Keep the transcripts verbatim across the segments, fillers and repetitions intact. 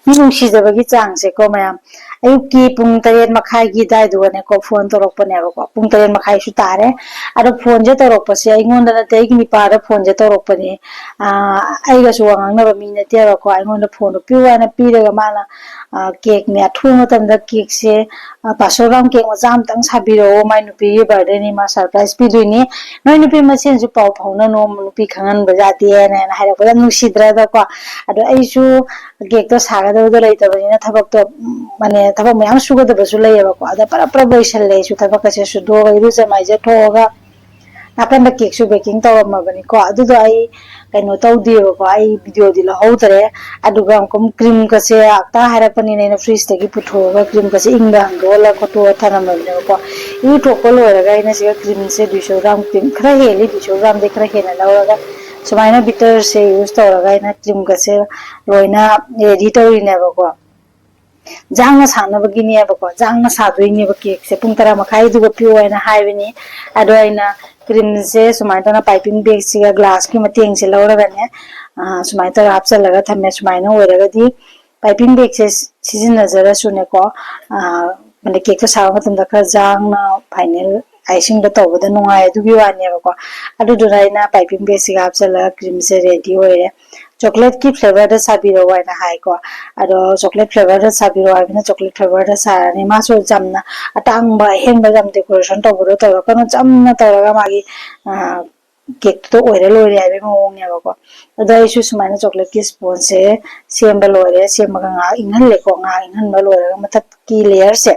ꯃꯤ ꯅꯨꯡꯁꯤꯖꯕꯒꯤ ꯆꯥꯡꯁꯦꯀꯣ ꯃꯌꯥꯝ, ꯑꯌꯨꯛꯀꯤ ꯄꯨꯡ ꯇꯔꯦꯠ ꯃꯈꯥꯏꯒꯤ ꯑꯗꯨꯋꯥꯏꯗꯨꯒꯅꯦꯀꯣ ꯐꯣꯟ ꯇꯧꯔꯛꯄꯅꯦꯕꯀꯣ꯫ ꯄꯨꯡ ꯇꯔꯦꯠ ꯃꯈꯥꯏꯁꯨ ꯇꯥꯔꯦ꯫ ꯑꯗꯣ ꯐꯣꯟꯁꯦ ꯇꯧꯔꯛꯄꯁꯦ ꯑꯩꯉꯣꯟꯗ ꯅꯠꯇꯦ, ꯑꯩꯒꯤ ꯅꯨꯄꯥꯗ ꯐꯣꯟꯁꯦ ꯇꯧꯔꯛꯄꯅꯦ꯫ ꯑꯥ, ꯑꯩꯒꯁꯨ ꯋꯥ ꯉꯥꯡꯅꯕ ꯃꯤ ꯅꯠꯇꯦꯕꯀꯣ꯫ ꯑꯩꯉꯣꯟꯗ ꯐꯣꯟꯗꯣ ꯄꯤꯌꯨ ꯍꯥꯏꯅ ꯄꯤꯔꯒ ꯃꯥꯅ, ꯑꯥ, ꯀꯦꯛꯅꯦ, ꯑꯊꯨꯕ ꯃꯇꯝꯗ ꯀꯦꯛꯁꯦ, ꯑꯥ, ꯄꯥꯁꯣꯔ ꯔꯥꯎꯟ ꯀꯦꯛ ꯃꯆꯥ ꯑꯃꯇꯪ ꯁꯥꯕꯤꯔꯛꯑꯣ, ꯃꯥꯏ ꯅꯨꯄꯤꯒꯤ ꯕꯥꯔꯗꯦꯅꯤ, ꯃꯥ ꯁꯔꯄ꯭ꯔꯥꯏꯖ ꯄꯤꯗꯣꯏꯅꯤ, ꯅꯣꯏ ꯅꯨꯄꯤ ꯃꯁꯦꯟꯁꯨ ꯄꯥꯎ ꯐꯥꯎꯅꯅꯨ, ꯅꯨꯄꯤ ꯈꯪꯍꯟꯕ ꯌꯥꯗꯦꯅ ꯍꯥꯏꯅ ꯍꯥꯏꯔꯛꯄꯗ ꯅꯨꯡꯁꯤꯗ꯭ꯔꯗꯀꯣ꯫ ꯑꯗꯣ ꯑꯩꯁꯨ ꯀꯦꯛꯇꯣ ꯁꯥꯒꯗꯕꯗꯣ ꯂꯩꯇꯕꯅꯤꯅ ꯊꯕꯛꯇꯣ, ꯎꯝ, ꯃꯥꯅꯦ, ꯊꯕꯛ ꯃꯌꯥꯝ ꯁꯨꯒꯗꯕꯁꯨ ꯂꯩꯌꯦꯕꯀꯣ꯫ ꯑꯗ ꯄꯔꯞ ꯄꯔꯞ ꯂꯣꯏꯁꯜꯂꯦ ꯑꯩꯁꯨ ꯊꯕꯛꯀꯁꯦ ꯁꯨꯗꯣꯛꯑꯒ, ꯏꯔꯨꯖ ꯃꯥꯏꯖ ꯊꯣꯛꯑꯒ, ꯅꯥꯀꯟꯗ ꯀꯦꯛꯁꯨ ꯕꯦꯀꯤꯡ ꯇꯧꯔꯝꯃꯕꯅꯤꯀꯣ꯫ ꯑꯗꯨꯗꯣ ꯑꯩ ꯀꯩꯅꯣ ꯇꯧꯗꯦꯕꯀꯣ, ꯑꯩ ꯚꯤꯗꯤꯑꯣꯗꯤ ꯂꯧꯍꯧꯗ꯭ꯔꯦ꯫ ꯑꯗꯨꯒ ꯑꯃꯨꯛ ꯀ꯭ꯔꯤꯝꯒꯁꯦ ꯍꯞꯇꯥ ꯍꯥꯏꯔꯛꯄꯅꯤꯅ ꯑꯩꯅ ꯐ꯭ꯔꯤꯖꯇꯒꯤ ꯄꯨꯊꯣꯛꯑꯒ ꯀ꯭ꯔꯤꯝꯒꯁꯦ ꯏꯪꯕ ꯍꯥꯟꯗꯣꯛꯍꯜꯂ ꯈꯣꯠꯇꯣꯛꯑ ꯊꯅꯝꯃꯕꯅꯦꯕꯀꯣ꯫ ꯏꯔꯨꯊꯣꯛꯄ ꯂꯣꯏꯔꯒ ꯑꯩꯅ ꯁꯤꯗ ꯀ꯭ꯔꯤꯝꯁꯦ ꯗꯨꯏꯁꯣ ꯒ꯭ꯔꯥꯝ, ꯀ꯭ꯔꯤꯝ ꯈꯔ ꯍꯦꯜꯂꯤ, ꯗꯨꯏꯁꯣ ꯒ꯭ꯔꯥꯝꯗꯤ ꯈꯔ ꯍꯦꯟꯅ ꯂꯧꯔꯒ ꯁꯨꯃꯥꯏꯅ ꯕꯤꯇꯔꯁꯦ ꯌꯨꯁ ꯇꯧꯔꯒ ꯑꯩꯅ ꯀ꯭ꯔꯤꯝꯒꯁꯦ ꯂꯣꯏꯅ ꯔꯦꯗꯤ ꯇꯧꯔꯤꯅꯦꯕꯀꯣ꯫ ꯖꯥꯡꯅ ꯁꯥꯅꯕꯒꯤꯅꯦꯕꯀꯣ, ꯖꯥꯡꯅ ꯁꯥꯗꯣꯏꯅꯦꯕ ꯀꯦꯛꯁꯦ꯫ ꯄꯨꯡ ꯇꯔꯥ ꯃꯈꯥꯏꯗꯨꯒ ꯄꯤꯌꯣ ꯍꯥꯏꯅ ꯍꯥꯏꯕꯅꯤ꯫ ꯑꯗꯣ ꯑꯩꯅ ꯀ꯭ꯔꯤꯝꯁꯦ ꯁꯨꯃꯥꯏꯅ ꯇꯧꯅ ꯄꯥꯏꯄꯤꯡ ꯕꯦꯒꯁꯤꯒ ꯒ꯭ꯂꯥꯁꯀꯤ ꯃꯇꯦꯡꯁꯦ ꯂꯧꯔꯒꯅꯦ, ꯑ, ꯁꯨꯃꯥꯏꯅ ꯇꯧꯔꯒ ꯍꯥꯞꯆꯜꯂꯒ ꯊꯝꯃꯦ꯫ ꯁꯨꯃꯥꯏꯅ ꯑꯣꯏꯔꯒꯗꯤ ꯄꯥꯏꯄꯤꯡ ꯕꯦꯒꯁꯦ ꯁꯤꯖꯤꯟꯅꯖꯔꯁꯨꯅꯦꯀꯣ, ꯑ, ꯃꯥꯅꯦ, ꯀꯦꯛꯇꯣ ꯁꯥꯕ ꯃꯇꯝꯗ ꯈꯔ ꯖꯥꯡꯅ ꯐꯥꯏꯅꯦꯜ ꯑꯥꯏꯁꯤꯡꯗꯣ ꯇꯧꯕꯗ ꯅꯨꯡꯉꯥꯏ ꯑꯗꯨꯒꯤ ꯋꯥꯅꯦꯕꯀꯣ꯫ ꯑꯗꯨꯗꯨꯅ ꯑꯩꯅ ꯄꯥꯏꯄꯤꯡ ꯕꯦꯒꯁꯤꯒ ꯍꯥꯞꯆꯜꯂꯒ ꯀ꯭ꯔꯤꯝꯁꯦ ꯔꯦꯗꯤ ꯑꯣꯏꯔꯦ꯫ ꯆꯣꯀ꯭ꯂꯦꯠꯀꯤ ꯐ꯭ꯂꯦꯕꯔꯗ ꯁꯥꯕꯤꯔꯛꯑꯣ ꯍꯥꯏꯅ ꯍꯥꯏꯀꯣ꯫ ꯑꯗꯣ ꯆꯣꯀ꯭ꯂꯦꯠ ꯐ꯭ꯂꯦꯕꯔꯗ ꯁꯥꯕꯤꯔꯛꯑꯣ ꯍꯥꯏꯕꯅꯤꯅ ꯆꯣꯀ꯭ꯂꯦꯠ ꯐ꯭ꯂꯦꯕꯔꯗ ꯁꯥꯔꯅꯤ꯫ ꯃꯥꯁꯨ ꯆꯝꯅ ꯑꯇꯥꯡꯕ ꯑꯍꯦꯟꯕ ꯌꯥꯝ ꯗꯦꯀꯣꯔꯦꯁꯟ ꯇꯧꯕꯗꯣ ꯇꯧꯔꯛꯀꯅꯨ, ꯆꯝꯅ ꯇꯧꯔꯒ ꯃꯥꯒꯤ, ꯑ, ꯀꯦꯛꯇꯣ ꯑꯣꯏꯔ ꯂꯣꯏꯔꯦ ꯍꯥꯏꯕꯒꯤ ꯃꯑꯣꯡꯅꯦꯕꯀꯣ꯫ ꯑꯗꯣ ꯑꯩꯁꯨ ꯁꯨꯃꯥꯏꯅ ꯆꯣꯀ꯭ꯂꯦꯠꯀꯤ ꯁ꯭ꯄꯣꯟꯖꯁꯦ ꯁꯦꯝꯕ ꯂꯣꯏꯔꯦ꯫ ꯁꯦꯝꯃꯒ ꯉꯥꯏꯍꯥꯛ ꯏꯪꯍꯜꯂꯦꯀꯣ꯫ ꯉꯥꯏꯍꯥꯛ ꯏꯪꯍꯟꯕ ꯂꯣꯏꯔꯒ ꯃꯊꯛꯀꯤ ꯂꯦꯌꯔꯁꯦ,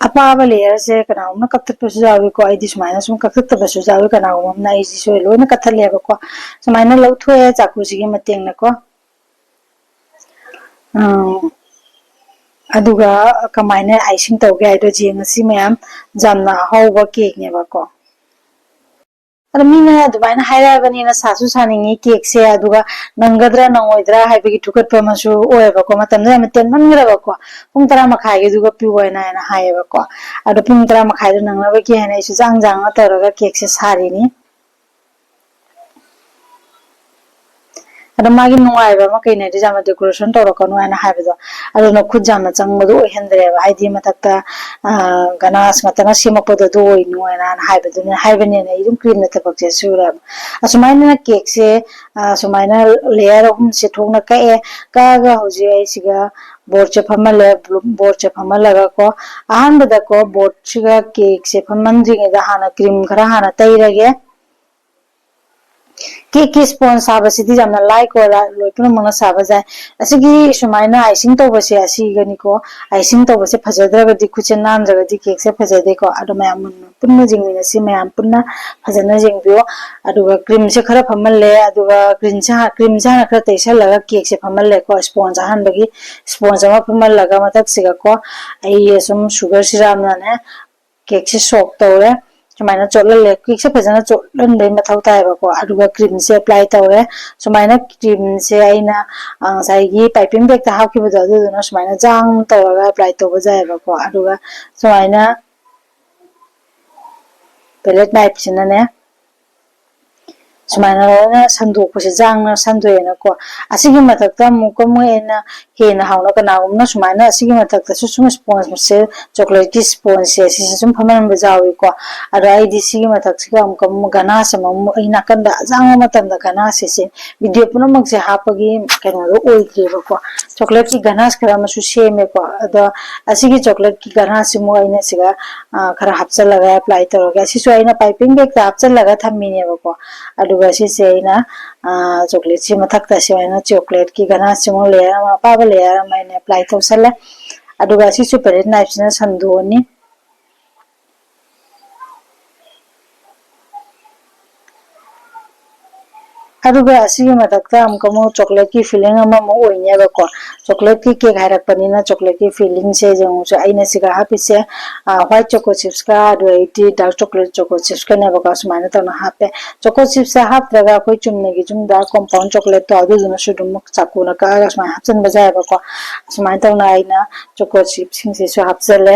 ꯑꯄꯥꯕ ꯂꯦꯌꯔꯁꯦ ꯀꯅꯥꯒꯨꯝꯕꯅ ꯀꯛꯊꯠꯄꯁꯨ ꯌꯥꯎꯏꯀꯣ꯫ ꯑꯩꯗꯤ ꯁꯨꯃꯥꯏꯅ ꯁꯨꯝ ꯀꯛꯊꯠꯇꯕꯁꯨ ꯌꯥꯎꯏ꯫ ꯀꯅꯥꯒꯨꯝꯕ ꯑꯃꯅ ꯑꯩꯁꯤꯁꯨ ꯂꯣꯏꯅ ꯀꯛꯊꯠꯂꯦꯕꯀꯣ꯫ ꯁꯨꯃꯥꯏꯅ ꯂꯧꯊꯣꯛꯑꯦ ꯆꯥꯀꯨꯁꯤꯒꯤ ꯃꯇꯦꯡꯅꯀꯣ꯫ ꯎꯝ, ꯑꯗꯨꯒ ꯀꯃꯥꯏꯅ ꯑꯥꯏꯁꯤꯡ ꯇꯧꯒꯦ ꯍꯥꯏꯗꯣ ꯌꯦꯡꯉꯁꯤ ꯃꯌꯥꯝ꯫ ꯌꯥꯝꯅ ꯑꯍꯥꯎꯕ ꯀꯦꯛꯅꯦꯕꯀꯣ꯫ ꯑꯗꯣ ꯃꯤꯅ ꯑꯗꯨꯃꯥꯏꯅ ꯍꯥꯏꯔꯛꯑꯕꯅꯤꯅ ꯁꯥꯁꯨ ꯁꯥꯅꯤꯡꯉꯤ ꯀꯦꯛꯁꯦ, ꯑꯗꯨꯒ ꯅꯪꯒꯗ꯭ꯔꯥ ꯅꯪꯉꯣꯏꯗ꯭ꯔꯥ ꯍꯥꯏꯕꯒꯤ ꯊꯨꯀꯠꯄ ꯑꯃꯁꯨ ꯑꯣꯏꯌꯦꯕꯀꯣ꯫ ꯃꯇꯝꯗꯣ ꯌꯥꯝꯅ ꯇꯦꯟꯃꯟꯈ꯭ꯔꯕꯀꯣ꯫ ꯄꯨꯡ ꯇꯔꯥ ꯃꯈꯥꯏꯒꯤꯗꯨꯒ ꯄꯤꯌꯣꯅ ꯍꯥꯏꯅ ꯍꯥꯏꯌꯦꯕꯀꯣ꯫ ꯑꯗꯣ ꯄꯨꯡ ꯇꯔꯥ ꯃꯈꯥꯏꯗꯣ ꯅꯪꯅꯕꯒꯤ ꯍꯥꯏꯅ ꯑꯩꯁꯨ ꯖꯥꯡ ꯖꯥꯡꯅ ꯇꯧꯔꯒ ꯀꯦꯛꯁꯦ ꯁꯥꯔꯤꯅꯤ꯫ ꯑꯗꯣ ꯃꯥꯒꯤ ꯅꯨꯡꯉꯥꯏꯕ ꯑꯃ ꯀꯩꯅꯣꯗꯤ, ꯌꯥꯝꯅ decoration ꯇꯧꯔꯛꯀꯅꯨ ꯍꯥꯏꯅ ꯍꯥꯏꯕꯗꯣ, ꯑꯗꯨꯅ ꯈꯨꯠ ꯌꯥꯝꯅ ꯆꯪꯕꯗꯣ ꯑꯣꯏꯍꯟꯗ꯭ꯔꯦꯕ꯫ ꯍꯥꯏꯗꯤ ꯃꯊꯛꯇ, ꯑ, ganache ꯉꯥꯛꯇꯅ ꯁꯦꯝꯃꯛꯄꯗꯣ ꯑꯗꯨ ꯑꯣꯏꯅꯨ ꯍꯥꯏꯅ, ꯍꯥꯏꯅ ꯍꯥꯏꯕꯗꯨꯅ, ꯍꯥꯏꯕꯅꯦꯅ ꯑꯩ ꯑꯗꯨꯝ creamꯅ ꯊꯕꯛꯁꯦ ꯁꯨꯔꯦꯕ꯫ ꯑꯁꯨꯃꯥꯏꯅ cakeꯁꯦ, ꯑ, ꯁꯨꯃꯥꯏꯅ layer ꯑꯍꯨꯝꯁꯦ ꯊꯣꯛꯅ ꯀꯛꯑꯦ꯫ ꯀꯛꯑꯒ ꯍꯧꯖꯤꯛ ꯑꯩ ꯁꯤꯒ boardꯁꯦ ꯐꯝꯍꯜꯂꯦ꯫ Boardꯁꯦ ꯐꯝꯍꯜꯂꯒ ꯀꯣ, ꯑꯍꯥꯟꯕꯗꯀꯣ boardꯁꯤꯒ cakeꯁꯦ ꯐꯝꯍꯟꯗ꯭ꯔꯤꯉꯩꯗ ꯍꯥꯟꯅ cream ꯈꯔ ꯍꯥꯟꯅ ꯇꯩꯔꯒꯦ꯫ Cakeꯀꯤ sponge ꯁꯥꯕꯁꯤꯗꯤ ꯌꯥꯝꯅ ꯂꯥꯏꯀꯣ, ꯂꯣꯏ ꯄꯨꯝꯅꯃꯛꯅ ꯁꯥꯕ ꯌꯥꯏ꯫ ꯑꯁꯤꯒꯤ ꯁꯨꯃꯥꯏꯅ icing ꯇꯧꯕꯁꯦ ꯑꯁꯤꯒꯅꯤꯀꯣ, icing ꯇꯧꯕꯁꯦ ꯐꯖꯗ꯭ꯔꯒꯗꯤ, ꯈꯨꯠꯁꯦ ꯅꯥꯟꯗ꯭ꯔꯒꯗꯤ cakeꯁꯦ ꯐꯖꯗꯦꯀꯣ꯫ ꯑꯗꯣ ꯃꯌꯥꯝ ꯃꯨꯟꯅ ꯄꯨꯟꯅ ꯌꯦꯡꯃꯤꯟꯅꯁꯤ, ꯃꯌꯥꯝ ꯄꯨꯟꯅ ꯐꯖꯅ ꯌꯦꯡꯕꯤꯌꯣ꯫ ꯑꯗꯨꯒ creamꯁꯦ ꯈꯔ ꯐꯝꯍꯜꯂꯦ, ꯑꯗꯨꯒ creamꯁꯦ ꯍꯥ-, creamꯁꯦ ꯍꯥꯟꯅ ꯈꯔ ꯇꯩꯁꯜꯂꯒ cakeꯁꯦ ꯐꯝꯍꯜꯂꯦꯀꯣ꯫ Sponge ꯑꯍꯥꯟꯕꯒꯤ sponge ꯑꯃ ꯐꯝꯍꯜꯂꯒ ꯃꯊꯛꯁꯤꯒꯀꯣ, ꯑꯩ ꯑꯁꯨꯝ sugar syrupꯅꯅꯦ cakeꯁꯦ soak ꯇꯧꯔꯦ꯫ ꯁꯨꯃꯥꯏꯅ ꯆꯣꯠꯍꯜꯂꯦ꯫ Cakeꯁꯦ ꯐꯖꯅ ꯆꯣꯠꯍꯟꯕꯩ ꯃꯊꯧ ꯇꯥꯏꯌꯦꯕꯀꯣ꯫ ꯑꯗꯨꯒ creamꯁꯦ apply ꯇꯧꯔꯦ꯫ ꯁꯨꯃꯥꯏꯅ creamꯁꯦ ꯑꯩꯅ, ꯑ, ꯉꯁꯥꯏꯒꯤ piping bagꯇ ꯍꯥꯞꯈꯤꯕꯗꯣ, ꯑꯗꯨꯗꯨꯅ ꯁꯨꯃꯥꯏꯅ ꯖꯥꯡ ꯇꯧꯔꯒ apply ꯇꯧꯕ ꯌꯥꯏꯌꯦꯕꯀꯣ꯫ ꯑꯗꯨꯒ ꯁꯨꯃꯥꯏꯅ palette knifeꯁꯤꯅꯅꯦ, ꯁꯨꯃꯥꯏꯅ ꯂꯣꯏꯅ ꯁꯟꯗꯣꯛꯄꯁꯦ, ꯖꯥꯡꯅ ꯁꯟꯗꯣꯛꯑꯦꯅꯀꯣ꯫ ꯑꯁꯤꯒꯤ ꯃꯊꯛꯇ ꯑꯃꯨꯛꯀ ꯑꯃꯨꯛ ꯑꯩꯅ ꯍꯦꯟꯅ ꯍꯥꯎꯅ, ꯀꯅꯥꯒꯨꯝꯕꯅ ꯁꯨꯃꯥꯏꯅ ꯑꯁꯤꯒꯤ ꯃꯊꯛꯇꯁꯨ ꯁꯨꯝ spongeꯁꯦ, chocolateꯀꯤ spongeꯁꯦ, ꯁꯤꯁꯦ ꯁꯨꯝ ꯐꯝꯍꯟꯕ ꯌꯥꯎꯏꯀꯣ꯫ ꯑꯗꯣ ꯑꯩꯗꯤ ꯁꯤꯒꯤ ꯃꯊꯛꯁꯤꯒ ꯑꯃꯨꯛꯀ ꯑꯃꯨꯛ ganacheꯁꯦ ꯑꯃꯨꯛ ꯑꯩ ꯅꯥꯀꯟꯗ ꯑꯖꯥꯡꯕ ꯃꯇꯝꯗ ganacheꯁꯦ, video ꯄꯨꯝꯅꯃꯛꯁꯦ ꯍꯥꯞꯄꯒꯤ ꯀꯩꯅꯣꯗꯣ ꯑꯣꯏꯗ꯭ꯔꯦꯕꯀꯣ꯫ Chocolateꯀꯤ ganache ꯈꯔ ꯑꯃꯁꯨ ꯁꯦꯝꯃꯦꯀꯣ꯫ ꯑꯗꯣ ꯑꯁꯤꯒꯤ chocolateꯀꯤ ganacheꯁꯤꯃꯨꯛ ꯑꯩꯅ ꯁꯤꯒ, ꯑ, ꯈꯔ ꯍꯥꯞꯆꯤꯜꯂꯒ apply ꯇꯧꯔꯒꯦ꯫ ꯑꯁꯤꯁꯨ ꯑꯩꯅ piping bagꯇ ꯍꯥꯞꯆꯤꯜꯂꯒ ꯊꯝꯃꯤꯅꯦꯕꯀꯣ꯫ ꯑꯗꯨꯒ ꯁꯤꯁꯦ ꯑꯩꯅ, ꯑ, chocolateꯁꯤ ꯃꯊꯛꯇ ꯁꯨꯃꯥꯏꯅ chocolateꯀꯤ ganacheꯁꯤꯃꯨꯛ layer ꯑꯃ, ꯑꯄꯥꯕ layer ꯑꯃ ꯑꯩꯅ apply ꯇꯧꯁꯜꯂꯦ꯫ ꯑꯗꯨꯒ ꯁꯤꯁꯨ palette knifeꯁꯤꯅ ꯁꯟꯗꯣꯛꯑꯅꯤ꯫ ꯑꯗꯨꯒ ꯑꯁꯤꯒꯤ ꯃꯊꯛꯇ ꯑꯃꯨꯛꯀ ꯑꯃꯨꯛ chocolateꯀꯤ filling ꯑꯃꯃꯨꯛ ꯑꯣꯏꯅꯦꯕꯀꯣ꯫ Chocolateꯀꯤ cake ꯍꯥꯏꯔꯛꯄꯅꯤꯅ chocolateꯀꯤ fillingꯁꯦ ꯌꯦꯡꯉꯨꯁꯦ꯫ ꯑꯩꯅ ꯁꯤꯒ ꯍꯥꯞꯄꯤꯁꯦ, ꯑ, white choco chipsꯀ, ꯑꯗꯨ ꯑꯩꯗꯤ dark chocolate choco chipsꯀꯅꯦꯕꯀꯣ꯫ ꯁꯨꯃꯥꯏꯅ ꯇꯧꯅ ꯍꯥꯞꯄꯦ꯫ Choco chipsꯁꯦ ꯍꯥꯞꯇ꯭ꯔꯒ ꯑꯩꯈꯣꯏ ꯆꯨꯝꯅꯒꯤ ꯁꯨꯝ dark compound chocolateꯇꯣ, ꯑꯗꯨꯗꯨꯅꯁꯨ ꯑꯗꯨꯝ ꯆꯥꯀꯨꯅ ꯀꯛꯑꯒ ꯁꯨꯃꯥꯏꯅ ꯍꯥꯞꯆꯤꯟꯕꯁꯨ ꯌꯥꯏꯌꯦꯕꯀꯣ꯫ ꯁꯨꯃꯥꯏꯅ ꯇꯧꯅ ꯑꯩꯅ choco chipsꯁꯤꯡꯁꯤꯁꯨ ꯍꯥꯞꯆꯤꯜꯂꯦ꯫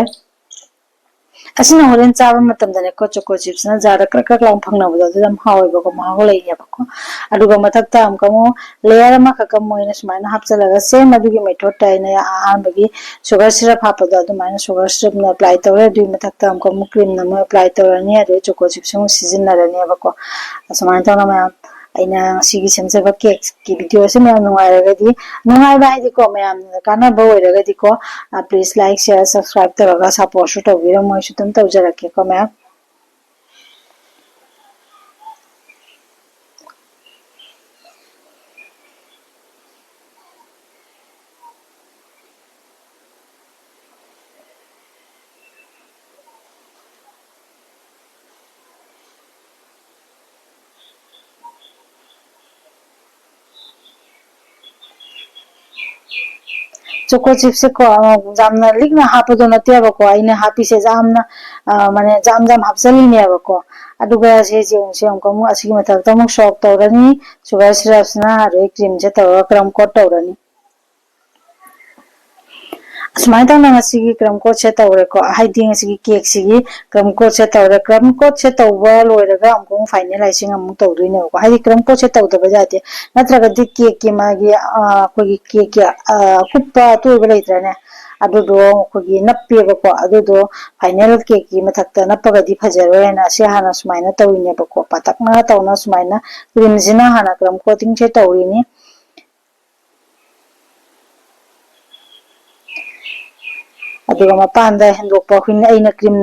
ꯑꯁꯤꯅ ꯍꯣꯔꯦꯟ ꯆꯥꯕ ꯃꯇꯝꯗꯅꯦꯀꯣ, ꯆꯣꯀꯣ ꯆꯤꯞꯁꯤꯅ ꯖꯥꯔꯗ ꯀ꯭ꯔꯛ ꯀ꯭ꯔꯛ ꯂꯥꯎꯅ ꯐꯪꯅꯕꯗꯣ, ꯑꯗꯨ ꯌꯥꯝ ꯍꯥꯎꯋꯦꯕꯀꯣ, ꯃꯍꯥꯎ ꯂꯩꯌꯦꯕꯀꯣ꯫ ꯑꯗꯨꯒ ꯃꯊꯛꯇ ꯑꯃꯨꯛꯀ ꯑꯃꯨꯛ ꯂꯦꯌꯔ ꯑꯃꯈꯛ ꯑꯃ ꯑꯣꯏꯅ ꯁꯨꯃꯥꯏꯅ ꯍꯥꯞꯆꯤꯜꯂꯒ, ꯁꯦꯝ ꯑꯗꯨꯒꯤ ꯃꯦꯊꯣꯠꯇ ꯑꯩꯅ ꯑꯍꯥꯟꯕꯒꯤ ꯁꯨꯒꯔ ꯁꯤꯔꯞ ꯍꯥꯞꯄꯗꯣ, ꯑꯗꯨꯃꯥꯏꯅ ꯁꯨꯒꯔ ꯁꯤꯔꯞꯅ ꯑꯦꯄ꯭ꯂꯥꯏ ꯇꯧꯔꯦ꯫ ꯑꯗꯨꯒꯤ ꯃꯊꯛꯇ ꯑꯃꯨꯛꯀ ꯑꯃꯨꯛ ꯀ꯭ꯔꯤꯝꯅ ꯑꯃꯨꯛ ꯑꯦꯄ꯭ꯂꯥꯏ ꯇꯧꯔꯅꯤ, ꯑꯗꯨꯒ ꯆꯣꯀꯣ ꯆꯤꯞꯁ ꯑꯃꯨꯛ ꯁꯤꯖꯤꯟꯅꯔꯅꯦꯕꯀꯣ꯫ ꯑꯁꯨꯃꯥꯏꯅ ꯇꯧꯅ ꯃꯌꯥꯝ, ꯑꯩꯅ ꯉꯁꯤꯒꯤ ꯁꯦꯝꯖꯕ ꯀꯦꯛꯀꯤ ꯚꯤꯗꯤꯑꯣꯁꯦ ꯃꯌꯥꯝ ꯅꯨꯡꯉꯥꯏꯔꯒꯗꯤ, ꯅꯨꯡꯉꯥꯏꯕ ꯍꯥꯏꯗꯤꯀꯣ, ꯃꯌꯥꯝꯅ ꯀꯥꯟꯅꯕ ꯑꯣꯏꯔꯒꯗꯤꯀꯣ, please like, share, subscribe ꯇꯧꯔꯒ ꯁꯞꯄꯣꯔꯠꯁꯨ ꯇꯧꯕꯤꯔꯝꯃꯣ, ꯑꯩꯁꯨ ꯑꯗꯨꯝ ꯇꯧꯖꯔꯛꯀꯦꯀꯣ ꯃꯌꯥꯝ꯫ ꯆꯣꯀꯣ ꯆꯤꯞꯁꯦꯀꯣ, ꯌꯥꯝꯅ ꯂꯤꯛꯅ ꯍꯥꯞꯄꯗꯣ ꯅꯠꯇꯦꯕꯀꯣ, ꯑꯩꯅ ꯍꯥꯞꯄꯤꯁꯦ ꯌꯥꯝꯅ, ꯑ, ꯃꯥꯅꯦ, ꯖꯥꯝ ꯖꯥꯝ ꯍꯥꯞꯆꯜꯂꯤꯅꯦꯕꯀꯣ꯫ ꯑꯗꯨꯒ ꯁꯤꯁꯦ ꯑꯃꯨꯛ, ꯁꯤ ꯑꯃꯨꯛꯀ ꯑꯃꯨꯛ ꯑꯁꯤꯒꯤ ꯃꯊꯛꯇ ꯑꯃꯨꯛ ꯁꯣꯛ ꯇꯧꯔꯅꯤ, ꯁꯨꯒꯔ ꯁꯤꯔꯞꯁꯤꯅ, ꯑꯗꯩ ꯀ꯭ꯔꯤꯝꯁꯦ ꯇꯧꯔꯒ ꯀ꯭ꯔꯝ ꯀꯣꯠ ꯇꯧꯔꯅꯤ꯫ ꯑꯁꯨꯃꯥꯏꯅ ꯇꯧꯅ ꯉꯁꯤꯒꯤ ꯀ꯭ꯔꯝ ꯀꯣꯠꯁꯦ ꯇꯧꯔꯦꯀꯣ, ꯍꯥꯏꯗꯤ ꯉꯁꯤꯒꯤ ꯀꯦꯛꯁꯤꯒꯤ ꯀ꯭ꯔꯝ ꯀꯣꯠꯁꯦ ꯇꯧꯔꯦ꯫ ꯀ꯭ꯔꯝ ꯀꯣꯠꯁꯦ ꯇꯧꯕ ꯂꯣꯏꯔꯒ ꯑꯃꯨꯛ ꯐꯥꯏꯅꯦꯜ ꯑꯥꯏꯁꯤꯡ ꯑꯃꯨꯛ ꯇꯧꯗꯣꯏꯅꯦꯕꯀꯣ, ꯍꯥꯏꯗꯤ ꯀ꯭ꯔꯝ ꯀꯣꯠꯁꯦ ꯇꯧꯗꯕ ꯌꯥꯗꯦ, ꯅꯠꯇ꯭ꯔꯒꯗꯤ ꯀꯦꯛꯀꯤ ꯃꯥꯒꯤ, ꯑ, ꯑꯩꯈꯣꯏꯒꯤ ꯀꯦꯛꯀꯤ, ꯑ, ꯑꯀꯨꯞꯄ ꯑꯇꯣꯏꯕ ꯂꯩꯇ꯭ꯔꯅꯦ, ꯑꯗꯨꯗꯣ ꯑꯩꯈꯣꯏꯒꯤ ꯅꯞꯄꯦꯕꯀꯣ, ꯑꯗꯨꯗꯣ ꯐꯥꯏꯅꯦꯜ ꯀꯦꯛꯀꯤ ꯃꯊꯛꯇ ꯅꯞꯄꯒꯗꯤ ꯐꯖꯔꯣꯏ ꯍꯥꯏꯅ ꯑꯁꯤ ꯍꯥꯟꯅ ꯁꯨꯃꯥꯏꯅ ꯇꯧꯔꯤꯅꯦꯕꯀꯣ, ꯄꯥꯇꯛꯅ ꯇꯧꯅ ꯁꯨꯃꯥꯏꯅ ꯀ꯭ꯔꯤꯝꯁꯤꯅ ꯍꯥꯟꯅ ꯀ꯭ꯔꯝ ꯀꯣꯇꯤꯡꯁꯦ ꯇꯧꯔꯤꯅꯤ꯫ ꯑꯗꯨꯒ ꯃꯄꯥꯟꯗ ꯍꯦꯟꯗꯣꯛꯄ ꯑꯩꯈꯣꯏꯅ, ꯑꯩꯅ ꯀ꯭ꯔꯤꯝ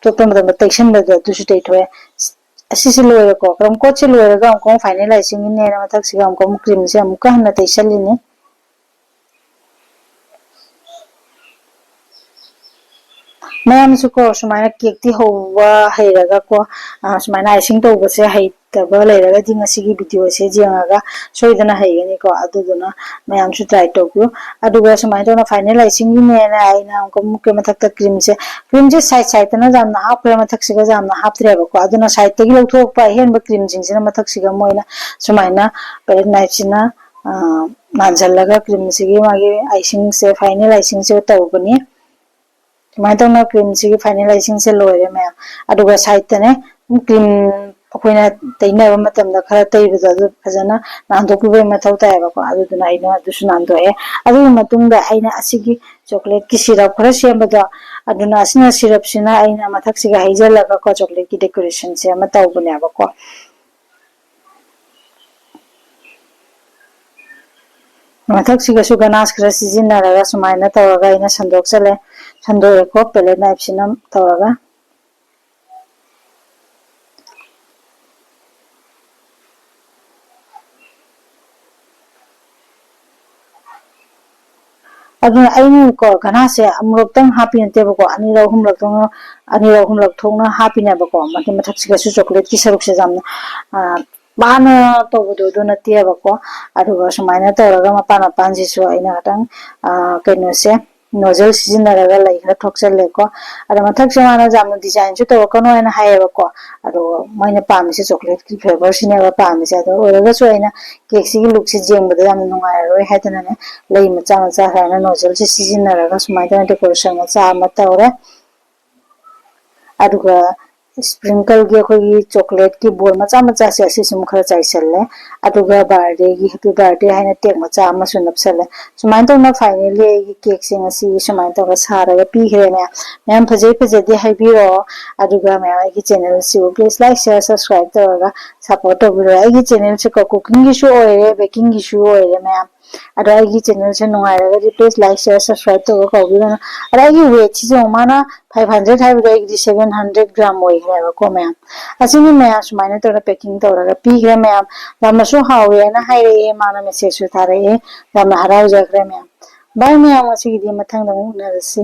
ꯇꯣꯠꯄ ꯃꯇꯝꯗ ꯇꯩꯁꯟꯕꯗꯣ ꯑꯗꯨꯁꯨ ꯇꯩꯊꯣꯛꯑꯦ꯫ ꯑꯁꯤꯁꯦ ꯂꯣꯏꯔꯦꯀꯣ, ꯀ꯭ꯔꯝ ꯀꯣꯠꯁꯦ ꯂꯣꯏꯔꯒ ꯑꯃꯨꯛꯀ ꯑꯃꯨꯛ ꯐꯥꯏꯅꯦꯜ ꯑꯥꯏꯁꯤꯡꯒꯤꯅꯦꯅ ꯃꯊꯛꯁꯤꯒ ꯑꯃꯨꯛꯀ ꯑꯃꯨꯛ ꯀ꯭ꯔꯤꯝꯁꯦ ꯑꯃꯨꯛꯀ ꯍꯟꯅ ꯇꯩꯁꯜꯂꯤꯅꯤ꯫ ꯃꯌꯥꯝꯁꯨꯀꯣ ꯁꯨꯃꯥꯏꯅ ꯀꯦꯛꯇꯤ ꯍꯧꯕ ꯍꯩꯔꯒꯀꯣ, ꯑ, ꯁꯨꯃꯥꯏꯅ ꯑꯥꯏꯁꯤꯡ ꯇꯧꯕꯁꯦ ꯍꯩꯇꯕ ꯂꯩꯔꯒꯗꯤ ꯉꯁꯤꯒꯤ ꯚꯤꯗꯤꯑꯣꯁꯦ ꯌꯦꯡꯉꯒ ꯁꯣꯏꯗꯅ ꯍꯩꯒꯅꯤꯀꯣ꯫ ꯑꯗꯨꯗꯨꯅ ꯃꯌꯥꯝꯁꯨ ꯇ꯭ꯔꯥꯏ ꯇꯧꯕꯤꯌꯨ꯫ ꯑꯗꯨꯒ ꯁꯨꯃꯥꯏꯅ ꯇꯧꯅ ꯐꯥꯏꯅꯦꯜ ꯑꯥꯏꯁꯤꯡꯒꯤꯅꯦꯅ ꯑꯩꯅ ꯑꯃꯨꯛꯀ ꯑꯃꯨꯛꯀꯤ ꯃꯊꯛꯇ ꯀ꯭ꯔꯤꯝꯁꯦ, ꯀ꯭ꯔꯤꯝꯁꯦ ꯁꯥꯏꯠ ꯁꯥꯏꯠꯇꯅ ꯌꯥꯝꯅ ꯍꯥꯞꯈ꯭ꯔꯦ, ꯃꯊꯛꯁꯤꯒ ꯌꯥꯝꯅ ꯍꯥꯞꯇ꯭ꯔꯦꯕꯀꯣ꯫ ꯑꯗꯨꯅ ꯁꯥꯏꯠꯇꯒꯤ ꯂꯧꯊꯣꯛꯄ ꯑꯍꯦꯟꯕ ꯀ꯭ꯔꯤꯝꯁꯤꯡꯁꯤꯅ ꯃꯊꯛꯁꯤꯒ ꯃꯣꯏꯅ ꯁꯨꯃꯥꯏꯅ ꯄꯦꯂꯦꯠ ꯅꯥꯏꯐꯁꯤꯅ, ꯑ, ꯅꯥꯟꯁꯤꯜꯂꯒ ꯀ꯭ꯔꯤꯝꯁꯤꯒꯤ ꯃꯥꯒꯤ ꯑꯥꯏꯁꯤꯡꯁꯦ, ꯐꯥꯏꯅꯦꯜ ꯑꯥꯏꯁꯤꯡꯁꯦ ꯇꯧꯕꯅꯤ꯫ ꯁꯨꯃꯥꯏꯅ ꯇꯧꯅ ꯀ꯭ꯔꯤꯝꯁꯤꯒꯤ ꯐꯥꯏꯅꯦꯂꯥꯏꯖꯤꯡꯁꯦ ꯂꯣꯏꯔꯦ ꯃꯌꯥꯝ꯫ ꯑꯗꯨꯒ ꯁꯥꯏꯠꯇꯅꯦ, ꯀ꯭ꯔꯤꯝ ꯑꯩꯈꯣꯏꯅ ꯇꯩꯅꯕ ꯃꯇꯝꯗ ꯈꯔ ꯇꯩꯕꯗꯣ ꯑꯗꯨ ꯐꯖꯅ ꯅꯥꯟꯊꯣꯛꯄꯤꯕꯒꯤ ꯃꯊꯧ ꯇꯥꯏꯌꯦꯕꯀꯣ꯫ ꯑꯗꯨꯗꯨꯅ ꯑꯩꯅ ꯑꯗꯨꯁꯨ ꯅꯥꯟꯊꯣꯛꯑꯦ꯫ ꯑꯗꯨꯒꯤ ꯃꯇꯨꯡꯗ ꯑꯩꯅ ꯑꯁꯤꯒꯤ ꯆꯣꯀ꯭ꯂꯦꯠꯀꯤ ꯁꯤꯔꯞ ꯈꯔ ꯁꯦꯝꯕꯗꯣ, ꯑꯗꯨꯅ ꯑꯁꯤꯅ ꯁꯤꯔꯞꯁꯤꯅ ꯑꯩꯅ ꯃꯊꯛꯁꯤꯒ ꯍꯩꯖꯤꯜꯂꯒꯀꯣ ꯆꯣꯀ꯭ꯂꯦꯠꯀꯤ ꯗꯦꯀꯣꯔꯦꯁꯟꯁꯦ ꯑꯃ ꯇꯧꯕꯅꯦꯕꯀꯣ꯫ ꯃꯊꯛꯁꯤꯒꯁꯨ ꯒꯅꯥꯁ ꯈꯔ ꯁꯤꯖꯤꯟꯅꯔꯒ ꯁꯨꯃꯥꯏꯅ ꯇꯧꯔꯒ ꯑꯩꯅ ꯁꯟꯗꯣꯛꯆꯜꯂꯦ, ꯁꯟꯗꯣꯛꯑꯦꯀꯣ ꯄꯦꯂꯦꯠ ꯅꯥꯏꯐꯁꯤꯅ ꯇꯧꯔꯒ꯫ ꯑꯗꯨꯅ ꯑꯩꯅꯀꯣ ꯒꯅꯥꯁꯦ ꯑꯃꯨꯔꯛꯇꯪ ꯍꯥꯞꯄꯤ ꯅꯠꯇꯦꯕꯀꯣ, ꯑꯅꯤꯔꯛ ꯑꯍꯨꯝꯂꯛꯇꯪ, ꯑꯅꯤꯔꯛ ꯑꯍꯨꯝꯂꯛ ꯊꯣꯛꯅ ꯍꯥꯞꯄꯤꯅꯦꯕꯀꯣ꯫ ꯃꯊꯛ ꯃꯊꯛꯁꯤꯒꯁꯨ ꯆꯣꯀ꯭ꯂꯦꯠꯀꯤ ꯁꯔꯨꯛꯁꯦ ꯌꯥꯝꯅ ꯄꯥꯅ ꯇꯧꯕꯗꯣ ꯑꯗꯨ ꯅꯠꯇꯦꯕꯀꯣ꯫ ꯑꯗꯨꯒ ꯁꯨꯃꯥꯏꯅ ꯇꯧꯔꯒ ꯃꯄꯥꯟ ꯃꯄꯥꯟꯁꯤꯁꯨ ꯑꯩꯅ ꯈꯤꯇꯪ ꯀꯩꯅꯣꯁꯦ, ꯅꯣꯖꯜ ꯁꯤꯖꯤꯟꯅꯔꯒ ꯂꯩ ꯈꯔ ꯊꯣꯛꯆꯜꯂꯦꯀꯣ꯫ ꯑꯗꯣ ꯃꯊꯛꯁꯦ ꯃꯥꯅ ꯌꯥꯝꯅ ꯗꯤꯖꯥꯏꯟꯁꯨ ꯇꯧꯔꯛꯀꯅꯣ ꯍꯥꯏꯅ ꯍꯥꯏꯌꯦꯕꯀꯣ꯫ ꯑꯗꯣ ꯃꯣꯏꯅ ꯄꯥꯝꯃꯤꯁꯦ ꯆꯣꯀ꯭ꯂꯦꯠꯀꯤ ꯐ꯭ꯂꯦꯕꯔꯁꯤꯅꯦꯕ ꯄꯥꯝꯃꯤꯁꯦ꯫ ꯑꯗꯣ ꯑꯣꯏꯔꯒꯁꯨ ꯑꯩꯅ ꯀꯦꯛꯁꯤꯒꯤ ꯂꯨꯛꯁꯦ ꯌꯦꯡꯕꯗ ꯌꯥꯝꯅ ꯅꯨꯡꯉꯥꯏꯔꯔꯣꯏ ꯍꯥꯏꯗꯅꯅꯦ, ꯂꯩ ꯃꯆꯥ ꯃꯆꯥ ꯁꯨꯃꯥꯏꯅ ꯅꯣꯖꯜꯁꯦ ꯁꯤꯖꯤꯟꯅꯔꯒ ꯁꯨꯃꯥꯏꯅ ꯇꯧꯅ ꯗꯦꯀꯣꯔꯦꯁꯟ ꯃꯆꯥ ꯑꯃ ꯇꯧꯔꯦ꯫ ꯑꯗꯨꯒ ꯁ꯭ꯄ꯭ꯔꯤꯡꯀꯜꯒꯤ ꯑꯩꯈꯣꯏꯒꯤ ꯆꯣꯀ꯭ꯂꯦꯠꯀꯤ ꯕꯣꯜ ꯃꯆꯥ ꯃꯆꯥꯁꯦ ꯑꯁꯤꯁꯨ ꯑꯃꯨꯛ ꯈꯔ ꯆꯥꯏꯁꯜꯂꯦ꯫ ꯑꯗꯨꯒ ꯕꯥꯔꯗꯦꯒꯤ, ꯍꯦꯄꯤ ꯕꯥꯔꯗꯦ ꯍꯥꯏꯅ ꯇꯦꯛ ꯃꯆꯥ ꯑꯃꯁꯨ ꯅꯞꯁꯜꯂꯦ꯫ ꯁꯨꯃꯥꯏꯅ ꯇꯧꯅ ꯐꯥꯏꯅꯦꯜꯂꯤ ꯑꯩꯒꯤ ꯀꯦꯛꯁꯦ ꯉꯁꯤ ꯁꯨꯃꯥꯏꯅ ꯇꯧꯔꯒ ꯁꯥꯔꯒ ꯄꯤꯈ꯭ꯔꯦ ꯃꯌꯥꯝ꯫ ꯃꯌꯥꯝ ꯐꯖꯩ ꯐꯖꯗꯦ ꯍꯥꯏꯕꯤꯔꯛꯑꯣ꯫ ꯑꯗꯨꯒ ꯃꯌꯥꯝ ꯑꯩꯒꯤ ꯆꯦꯅꯦꯜꯁꯤꯕꯨ please like, share, subscribe ꯇꯧꯔꯒ ꯁꯞꯄꯣꯔꯠ ꯇꯧꯕꯤꯔꯣ꯫ ꯑꯩꯒꯤ ꯆꯦꯅꯦꯜꯁꯦꯀꯣ ꯀꯨꯀꯤꯡꯒꯤꯁꯨ ꯑꯣꯏꯔꯦ, ꯕꯦꯀꯤꯡꯒꯤꯁꯨ ꯑꯣꯏꯔꯦ ꯃꯌꯥꯝ꯫ ꯑꯗꯣ ꯑꯩꯒꯤ ꯆꯦꯅꯦꯜꯁꯦ ꯅꯨꯡꯉꯥꯏꯔꯒꯗꯤ please like, share, subscribe ꯇꯧꯕ ꯀꯥꯎꯕꯤꯒꯅꯨ꯫ ꯑꯗꯣ ꯑꯩꯒꯤ ꯋꯦꯠꯁꯤꯁꯨ ꯃꯥꯅ five hundred ꯍꯥꯏꯕꯗꯣ ꯑꯩꯒꯤꯗꯤ seven hundred gram ꯑꯣꯏꯈ꯭ꯔꯦꯕꯀꯣ ꯃꯌꯥꯝ꯫ ꯑꯁꯤꯅꯤ ꯃꯌꯥꯝ, ꯁꯨꯃꯥꯏꯅ ꯇꯧꯔ ꯄꯦꯀꯤꯡ ꯇꯧꯔꯒ ꯄꯤꯈ꯭ꯔꯦ ꯃꯌꯥꯝ꯫ ꯌꯥꯝꯅꯁꯨ ꯍꯥꯎꯋꯦꯅ ꯍꯥꯏꯔꯛꯑꯦ, ꯃꯥꯅ ꯃꯦꯁꯦꯖꯁꯨ ꯊꯥꯔꯛꯑꯦ꯫ ꯌꯥꯝꯅ ꯍꯔꯥꯎꯖꯈ꯭ꯔꯦ ꯃꯌꯥꯝ꯫ ꯕꯥꯏ ꯃꯌꯥꯝ, ꯉꯁꯤꯒꯤꯗꯤ ꯃꯊꯪꯗ ꯑꯃꯨꯛ ꯎꯅꯔꯁꯤ꯫